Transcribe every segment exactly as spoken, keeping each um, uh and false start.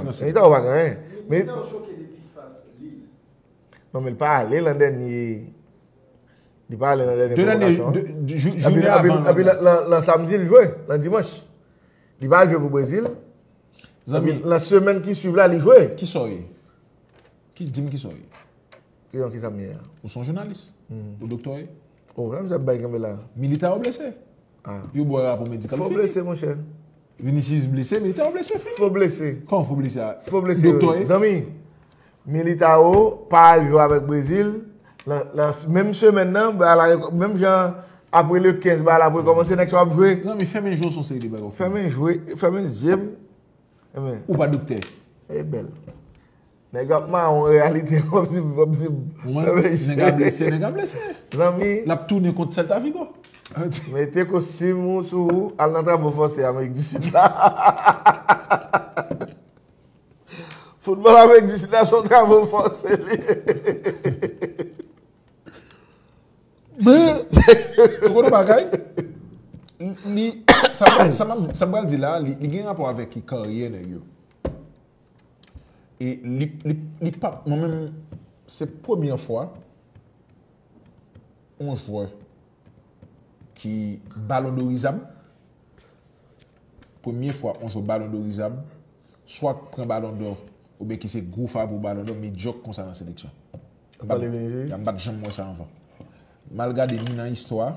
Militao pa gen anyen. Militao choke depi fas Lille. Non, men li pa ale lan dènye. Li pa ale lan dènye pwovokasyon an. Epi, epi lan, lan, lan samdi, li jwe. Lan dimanch. Li pa al jwe pou Brezil. Epi, lan semèn ki swiv la, li jwe. Kisa w ye? Ki, di m kisa w ye? Ki, kisa m ye a? Ou se yon jounalis? Ou doktè w ye? Oh, sa misye ap bay kanpe la. Militao blese. Yo ba w rapò medikal, fini. Fo blese, monchè. Vinicius blese, Militao blese, fini. Fo blese. Kòman fo blese a? Fo blese, doktè w ye? Zanmi, Militao pa al jwe avèk Brezil. Nan, nan menm semèn nan, bagay la, menm jan apre le kenz, bagay la ap rekòmanse, nèg sa ap jwe. Zanmi, fèmen je w, se yon seri de bagay w fè. Fèmen je, fèmen zye m. Ou pa doktè. E bèl. Nèg ap mawon reyalite, w ap di, w ap di, fèmen je. Nèg a blese, nèg a blese. Zanmi. L ap tounen kont Celta Vigo. Mete kostim ou sou ou, al nan travo fòse Amerik di Sid la. Foutbòl Amerik di Sid la se yon travo fòse li ye. Men, ou konn yon bagay? Li, sa, sa, sa m pral di la, li, li gen rapò avèk karyè nèg yo. E li, li, li pa, mwen menm, se premye fwa yon jwè ki balondorizab, premye fwa yon jwè balondorizab, swa k pran balondò, oubyen ki se gwo favori pou balondò, medyòk konsa nan seleksyon. M pa t janm wè sa anvan. M al gade ni nan istwa,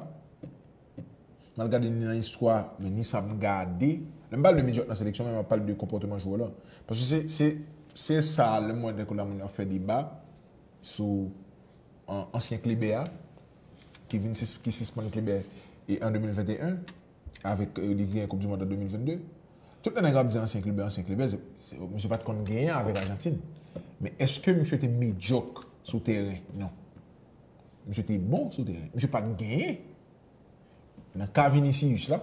m al gade ni nan istwa, men ni sa m gade. Lè m pale de medyòk nan seleksyon, men m ap pale de konpòtman jwè la. Paske se, se, se sa, lè m wè de kote moun ap fè deba sou an-, ansyen Kleber a, ki vin sis-, ki sispann Kleber e an de mil venteyen, avèk, e, li gen Koup di Mond an de mil vennde. Tout lè nèg ap di ansyen Kleber, ansyen Kleber, se, se, misye pa t konn genyen avèk Ajantin. Men èske misye te medyòk sou teren? Non. Misye te bon sou teren. Misye pa t genyen. Nan ka Vinicius la,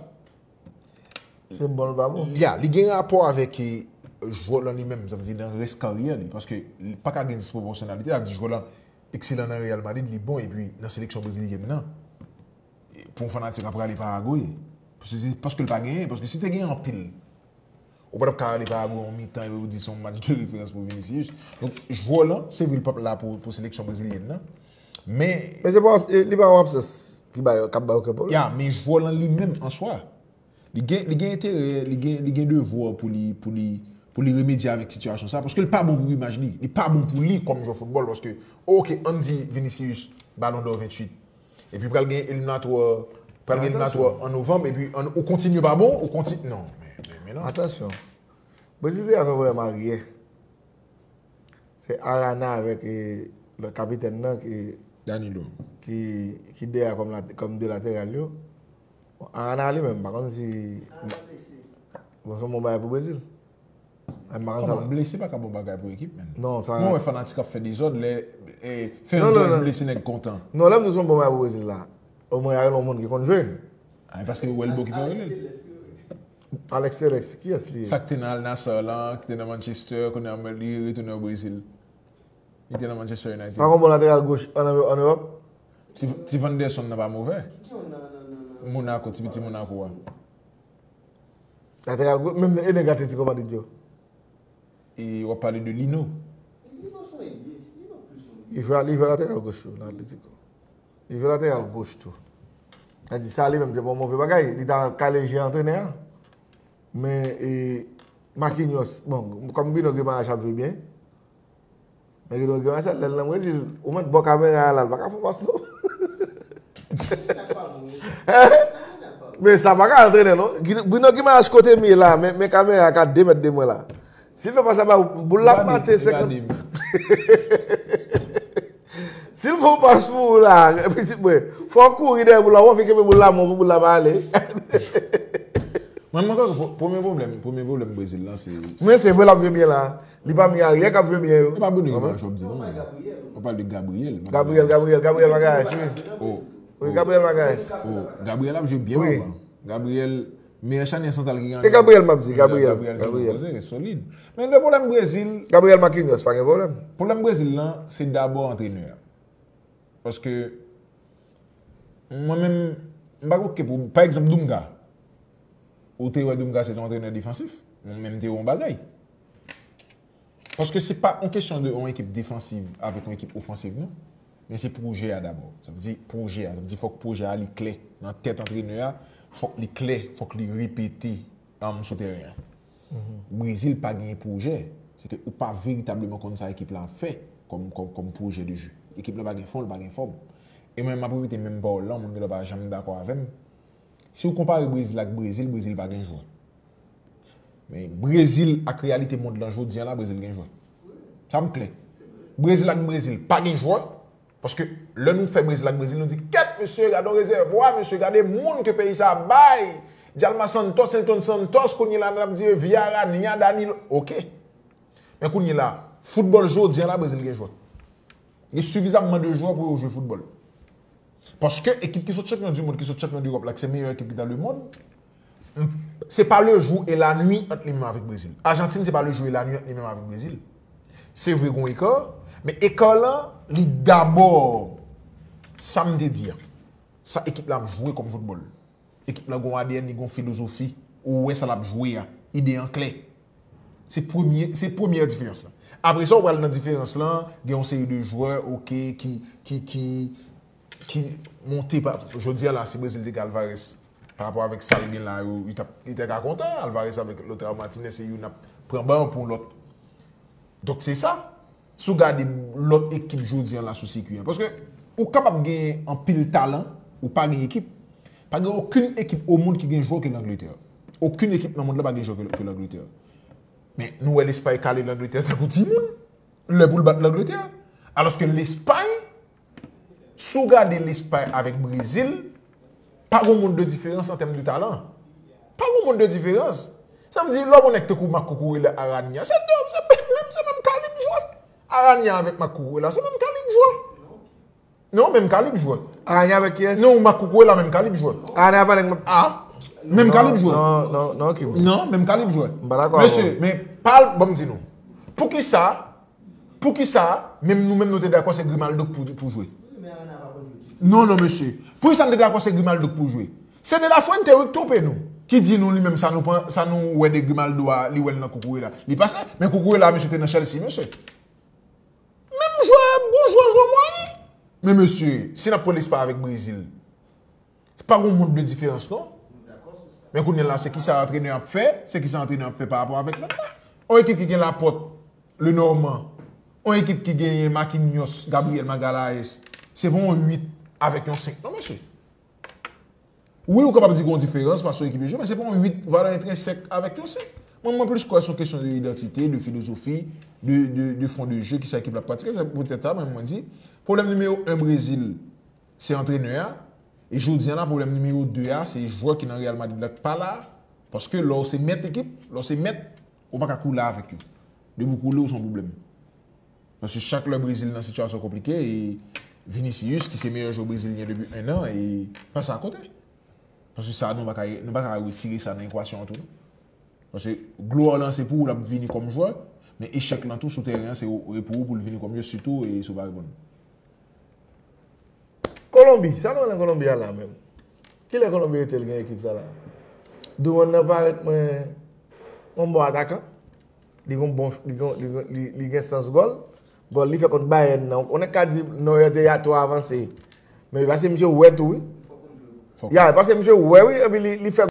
se bon, l pa bon. Ya, li gen rapò avèk, e, jwè lan li menm, sa vle di nan rès karyè li, paske li pa ka gen dispwopòsyonalite, sa vle di jwè lan ekselan nan Real Madrid, li bon, epi nan seleksyon brezilyèn nan, e, pou yon fanatik ap rale Paragwe, paske se, paske l pa genyen, paske si te genyen anpil, ou pa t ap ka rale Paragwe yon mitan epi ou di se yon match de referans pou Vinicius. Donk, jwè lan, se vre, li p ap la pou, pou seleksyon brezilyèn nan. Men, men se pa, li pa yon absans ki ba yo, k ap ba yo kè pwoblèm. Ya, men jwè lan li menm an swa, li gen, li gen enterè, li gen, li gen devwa pou li, pou li, pou li remedye avèk sitiyasyon sa, paske li pa bon pou imaj li. Li pa bon pou li kòm jwè foutbòl, paske, oke, ann di Vinicius, Balon dò venntuit. Epi pral gen eliminatwa, pral gen eliminatwa an novanm, epi an, ou kontinye pa bon, ou kontinye, non, men, men, men non. Atansyon. Brezil te ap gen pwoblèm aryè. Se Arana avèk, e, lòt kapitèn nan ki, Danilo, ki, ki dèyè kòm la, kòm de lateral yo. Bon, Arana li menm, pa konn si, bon, se yon bon bagay pou Brezil. Kòman, blese pa ka bon bagay pou ekip, menn. Non, sa. Mwen wè fanatik ap fè dezòd lè, e, Fernandes blese, nèg kontan. Non, lè m di se yon bon bagay pou Brezil la, omwen y a yon moun ki konn jwe. A, e paske Welbeck ki fè rele l. Alex Telles, kiyès li ye? Sa k te nan Al Nassr lan, ki te nan Manchester, kounye a li retounen o Brezil. Li te nan Manchester United. Pa gen bon lateral goch an, an Ewòp? Ti, ti Vanderson nan pa movè. Monaco, ti piti Monaco a. Lateral goch, menm Eden Atletico Madrid yo. E w ap pale de Lino. Li jwe, li jwe lateral goch tou nan Atletico. Li jwe lateral goch tou. Sa di sa li menm, se pa yon move bagay. Li ta kale je antrenè a. Men, e, Marquinhos, bon, kòm Bruno Guimaraes ap jwe byen, men Bruno Guimaraes, lè l nan Brezil, ou mèt bò kamera a la, l pa ka fè pas non. Men sa pa ka antrenè non. Bruno Guimaraes kote m ye la, men, men kamera a ka de mèt de mwen la. Si l fè pas sa ba ou, boul la ap mate senkant. Si l fè yon pas pou ou la, pitit mwen, fò w kouri dèyè boul la, w anvi kenbe boul la men w pou boul la pa ale. Mwen, mwen kwè ke premye pwoblèm, premye pwoblèm Brezil lan, se. Men se vre l ap jwe byen la. Li pami aryè k ap jwe byen yo. E pa Bruno Guimaraes w ap di non. Ou pale de Gabriel. Gabriel, Gabriel, Gabriel Magalhães, wi. Wi, Gabriel Magalhães. Oh, Gabriel ap jwe byen, papa. Gabriel, meyè chanyè santral ki gen. E Gabriel m ap di, Gabriel. Gabriel, Gabriel. Solid. Men le pwoblèm Brezil. Gabriel Marquinhos, pa gen pwoblèm. Pwoblèm Brezil lan, se dabò antrenè a. Paske, mwen menm, m pa oke pou, pa egzanp, Dunga. Ou te wè Dunga se te yon antrenè defansif, men m te wè yon bagay. Paske se pa yon kesyon de yon ekip defansiv avèk yon ekip ofansiv, non. Men se pwojè a dabò. Sa vle di pwojè a. Sa vle di fòk pwojè a li klè. Nan tèt antrenè a, fòk li klè, fòk li repete um, sou teren an. Brezil pa gen pwojè. Se ke ou pa veritableman konn sa ekip la ap fè kòm, kòm, kòm pwojè de jeu. Ekip la pa gen fon, li pa gen fòm. E mwen, m ap repete menm pawòl lan, moun gen dwa pa janm dakò avè m. Si w konpare Brezil ak Brezil, Brezil pa gen jwè. Men Brezil ak reyalite mond lan jodi an la, Brezil gen jwè. Sa m klè. Brezil ak Brezil pa gen jwè. Paske lè nou fè Brezil ak Brezil, nou di, kèt, mesye, gade yon rezèvwa, mesye, gade moun ke peyi sa a bay. Djalma Santos, Elton Santos, kounye la, n ap di Viara, Nia, Danilo. Oke. Men kounye la, foutbòl jodi an la, Brezil gen jwè. Gen sifizamman de jwè pou yo jwe foutbòl. Paske ekip ki sot chanpyon di mond, ki sot chanpyon d'Ewòp la, ki se meyè ekip ki nan le mond, se pa le jour et la nuit ant li menm avèk Brezil. Ajantin, se pa le jour et la nuit ant li menm avèk Brezil. Se vre, gon eka, men eka lan, li dabò sa m te di a. Sa ekip la ap jwe kòm foutbòl. Ekip la gon A D N, li gon filozofi. Ou wè sa l ap jwe a. Ide an klè. Se premye, se premyè diferans lan. Apre sa, ou pral nan diferans lan, gen yon seri de jwè, oke, ki, ki, ki, ki monte pa, jodi a la, si Brezil te gen Alvarez, pa rapò avèk sa l gen la, yo, li t ap, li te ka kontan, Alvarez avèk Lautaro Martinez, se youn ap pran ban pou lòt. Donk, se sa. Si w gade lòt ekip jodi an la sou sikui an. Paske ou kapab gen anpil talan, ou pa gen ekip. Pa gen okenn ekip o mond ki gen jwè ke Langletè. Okenn ekip nan mond lan pa gen jwè ke, ke Langletè. Men nou wè Lespay kale Langletè tankou timoun. Lè pou l bat Langletè. Alòske Lespay, si w gade Lespay avèk Brezil, pa gon mond de diferans an tèm de talan. Pa gon mond de diferans. Sa vle di, lè w wè yon nèg tankou Marc Cucurella, Arana, se de, se menm, se menm kalib jwè. Arana avèk Marc Cucurella, se menm kalib jwè. Non, menm kalib jwè. Arana avèk kiyès? Non, Marc Cucurella, menm kalib jwè. Arana pa nèg. Ah, menm kalib jwè. Non, non, non, Kim. Non, menm kalib jwè. M pa dakò avè w. Mesye, men pa, bon, m di nou. Poukisa, poukisa, menm nou menm nou te dakò se Grimaldo pou, pou jwe? Non, non, mesye. Poukisa n te dakò se Grimaldo pou jwe? Se De La Fuente, wi, k twonpe nou. Ki di nou li menm sa nou pran, sa nou wè de Grimaldo a, li wè l nan Cucurella. Li pa sa, men Cucurella, mesye, te nan Chelsea, mesye. Menm jwè, bon jwè, jwè mwayen. Men mesye, si n ap pran Lespay avèk Brezil, se pa gon mond de diferans, non. Men kounye a la, se kisa antrenè ap fè, se kisa antrenè ap fè pa rapò avèk lòt la. Yon ekip ki gen Laporte, Lenormand, yon ekip ki genyen Marquinhos, Gabriel Magalhaes, se pa yon uit avèk yon senk, non, mesye. Wi, ou kapab di gen yon diferans fason ekip yo jwe, men se pa yon uit valè entrensèk avèk yon senk. Mwen, mwen plis kwè se yon kesyon de idantite, de filozofi, de, de, de fond de jeu, kisa ekip la ap pratike. Se poutèt sa, mwen, mwen di, pwoblèm nimewo en Brezil, se antrenè a. E jodi an la, pwoblèm nimewo de a, se jwè ki nan Real Madrid la k pa la. Paske lè w se mèt ekip, lè w se mèt, ou pa ka koule avèk yo. Depi w koule, ou se yon pwoblèm. Paske chak lè Brezil nan sitiyasyon konplike, e Vinicius, ki se meyè jwè brezilyen depi en an, e pase akote. Paske sa, nou pa ka, nou pa ka retire sa nan ekwasyon an tou, non. Paske glwa lan se pou ou l ap vini kòm jwè, men echèk lan tou sou teren an, se ou, e pou ou pou l vini kòm jwè, sitou, e si w pa reponn. Kolonbi, sa nou wè nan Kolonbi a la menm? Kilè Kolonbi rete l gen ekip sa la? Duran nan parèt mwen yon bon atakan. Li gen bon, li gen, li gen, li, li gen sans gòl. Gòl li fè kont Bayern nan. Ou nèk ka di Neuer te ya twò avanse. Men paske misye wè tou, wi. Ya, paske misye wè, wi, epi li, li fè